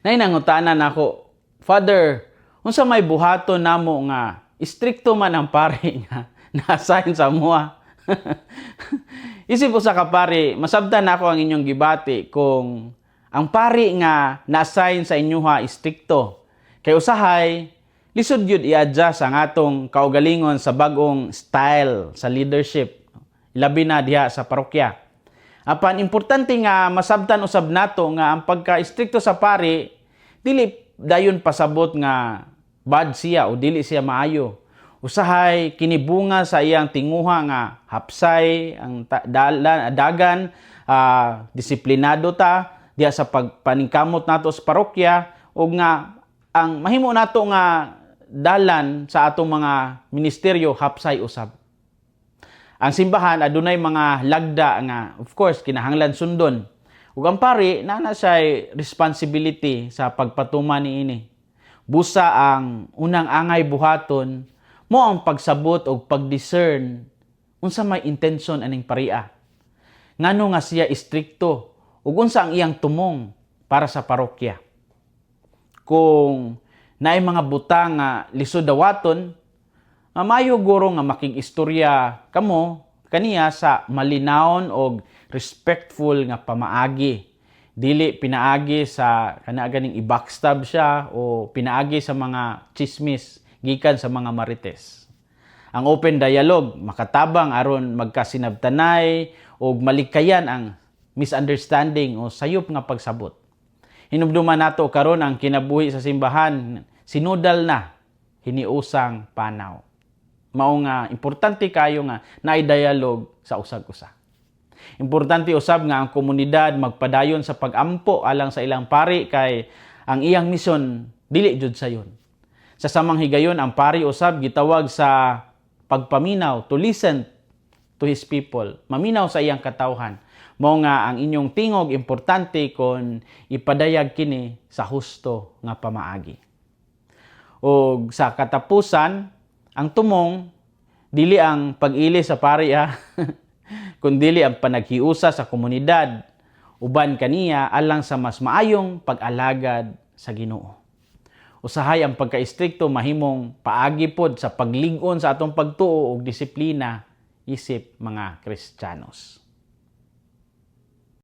Nay nangutana nako, "Father, unsa may buhaton namo nga istrikto man ang pari nga na-assign sa amoa?" Isip usa ka pari, masabtan nako ang inyong gibati kung ang pari nga na-assign sa inyoha istrikto. Kay usahay, lisod gyud i-adjust ang atong kaugalingon sa bag-ong style sa leadership, labi na diha sa parokya. Apan importante nga masabtan usab nato nga ang pagka-istrikto sa pari dili dayon pasabot nga bad siya o dili siya maayo. Usahay kini bunga sa iyang tinguha nga hapsay ang dagan, disiplinado ta diha sa pagpaningkamot nato sa parokya ug nga ang mahimo nato nga dalan sa atong mga ministeryo hapsay usab. Ang simbahan adunay mga lagda nga of course kinahanglan sundon. Ug ang pari naa na siya responsibility sa pagpatuman niini. Busa ang unang angay buhaton mao ang pagsabot og pagdiscern unsa may intensyon aning paria. Ngano nga siya istrikto ug unsa ang iyang tumong para sa parokya. Kung naay mga butang nga lisod dawaton, nga maayo guro nga makig-istorya kamo kaniya sa malinawon og respectful nga pamaagi. Dili pinaagi sa kana ganing i-backstab siya o pinaagi sa mga chismis gikan sa mga marites. Ang open dialogue makatabang aron magkasinabtanay og malikayan ang misunderstanding o sayop nga pagsabot. Hinumduman nato karon ang kinabuhi sa simbahan, sinodal na, hiniusang panaw. Mao nga importante kayo nga naay dialogue sa usag-usa. Importante usab nga ang komunidad magpadayon sa pag-ampo alang sa ilang pari kay ang iyang misyon dili jud sayon. Sa samang higayon, ang pari usab gitawag sa pagpaminaw, to listen to his people, maminaw sa iyang katawhan. Mao nga ang inyong tingog importante kon ipadayag kini sa husto nga pamaagi. Og sa katapusan, ang tumong dili ang pag-ili sa pari ha, kundili ang panaghiusa sa komunidad uban kaniya alang sa mas maayong pag-alagad sa Ginoo. Usahay ang pagka-istrikto mahimong paagi pod sa paglig-on sa atong pagtuo ug disiplina isip mga Kristiyanos.